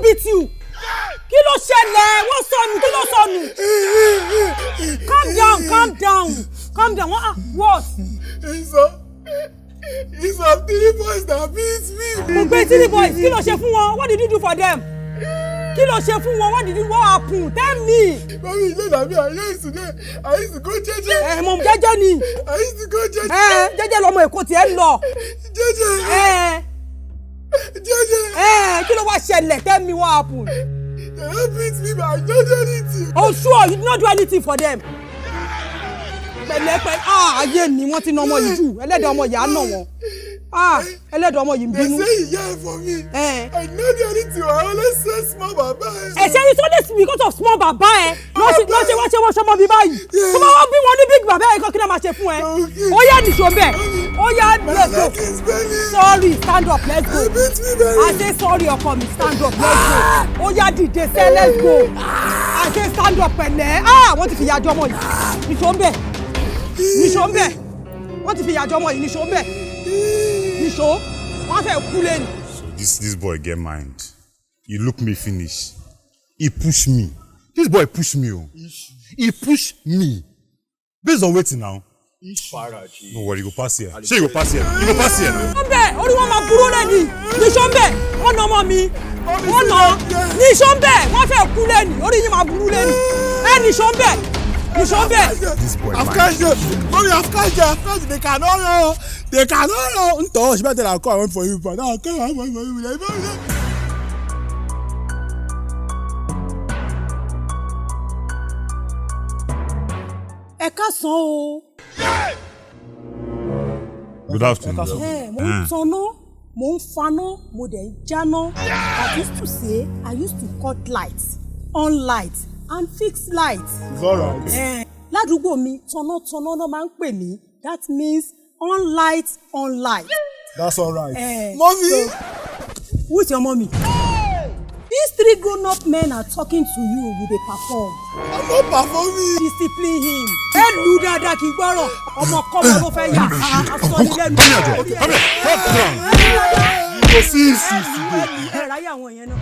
Beat you? Kí ló ṣẹlẹ̀? Wọ́n sọnù, kí ló sọnù? Calm down, calm down, calm down. What? What? It's some three boys that beat me. Mo gbé three boys. Kí ló ṣe fún wọn? What did you do for them? Kí ló ṣe fún wọn? What did you, what happen? Tell me. Mommy, you know that me, I used to go jẹ́jẹ́. Ẹ mọ jẹ́jẹ́ ni. I used to go jẹ́jẹ́. Ẹ jẹ́jẹ́ lọmọ Èkó tiẹ̀ ń lọ. Jẹ́jẹ́. Ẹ Jẹ́jẹ́. Ẹ kí ló wá ṣẹlẹ̀? Tell me what happen. They don't beat me, but I don't do anything. Oh sure, you did not do anything for them. Pẹ̀lẹ́pẹ̀, ah, ayé mi, wọ́n ti na ọmọ yìí jù. Ẹlẹ́dàá ọmọ yìí á nà wọ́n. Ah, ẹlẹ́dàá ọmọ yìí ń They bínú. say you hear for me. Eh. I no do anything. I always say small baba. Ẹ ṣe it's only because of small baba ẹ lọ ṣe wọ́n ṣe wọ́n ṣọmọ mi báyìí. Tó bá wọ́n bí wọn ní big baba ẹ kọ́, kí náà máa ṣe fún ẹ? Ó yá, nìṣó bẹ́ẹ̀. Ó yá, let's go. Leg is burning. Sorry, stand up, let's go. They beat me very. I say sorry, ọkọ mi, stand up, let's go. Ó yá, dìde sẹ́, let's go. I say stand up, pẹ̀lẹ́. Ah, wọ́n ti fi ìyà jọ ọmọ yìí. Nìṣó ń bẹ̀, nìṣó ń bẹ̀. Wọ́n ti fi ìyà jọ ọmọ yìí. Nìṣó ń bẹ̀, nìṣó. Wọ́n fẹ́ kú lẹ́nu. So this boy get mind. He look me finish. He push me. This boy push me oh. He push me. Based on wetin now? No worry, you go pass here. Shey you go pass here. You go pass here now. Ń bẹ̀, orí wọn máa burú lẹ́ni. Nìṣó ń bẹ̀, wọ́n nà ọmọ mi, wọ́n nà. Nìṣó ń bẹ̀, wọ́n fẹ́ kú lẹ́ni. Orí yín máa burú lẹ́ni. Ẹ nìṣó ń bẹ̀, nìṣó ń bẹ̀. This boy I've mind. catch them. Mommy, I've catch them. I've catch them. They cannot run. They cannot run. Ntọ́, she better tell I come for you, but now I come for you. Like, mommy. Ẹ káàsán o. Good afternoon. Ẹ mo ń tanná, mo ń faná, mo dẹ̀ ń jáná. That is to say, I used to cut light, on light and fix light. It's alright. Ẹ ládùúgbò mi, tannátanná náà máa ń pè mí. That means on light, on light. That's alright. Eh, Mommy. Who is your mommy? These three grown-up men are talking to you, you dey perform. I'm not performing. Discipline him. Ẹ lù ú dáadáa kì í gbọ́rọ̀. Ọmọ kọ́mọ ló fẹ́ yà. Asọ́nilẹ́nu. Come here, Joe. Come here. Come down. You go see issues today. Ẹ ráyè àwọn yẹn náà.